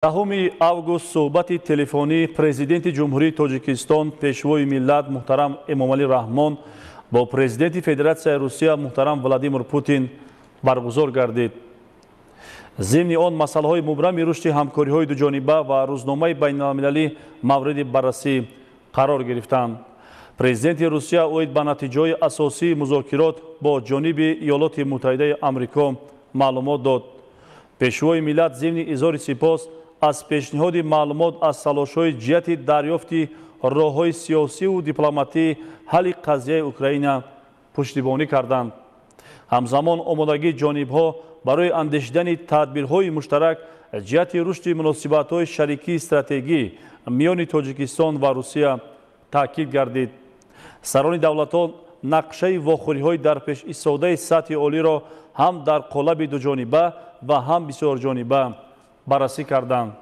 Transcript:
10 август суҳбати телефонии Президенти Ҷумҳурии Тоҷикистон, Пешвои миллат муҳтарам Эмомалӣ Раҳмон бо Президенти Федератсияи Русия муҳтарам Владимир Путин баргузор гардид. Зимни он масъалаҳои мубрами рушди ҳамкориҳои дуҷониба ва рӯзномаи байналмилалӣ мавриди баррасӣ қарор гирифтанд. Президенти Русия оид ба натиҷаҳои асосии музокирот бо ҷониби Иёлоти Муттаҳидаи Амрико маълумот дод. Пешвои миллат зимни изҳори сипос аз пешниҳоди маълумот аз талошҳои ҷиҳати дарёфти роҳҳои сиёсиву дипломатии ҳалли қазияи Украина пуштибонӣ карданд. Ҳамзамон омодагии ҷонибҳо барои андешидани тадбирҳои муштарак ҷиҳати рушди муносибатҳои шарикии стратегӣ миёни Тоҷикистон ва Русия таъкид гардид. Сарони давлатҳо нақшаи вохӯриҳои дар пеш истодаи сатҳи олиро ҳам дар қолаби дуҷониба ва ҳам бисёрҷониба баррасӣ карданд.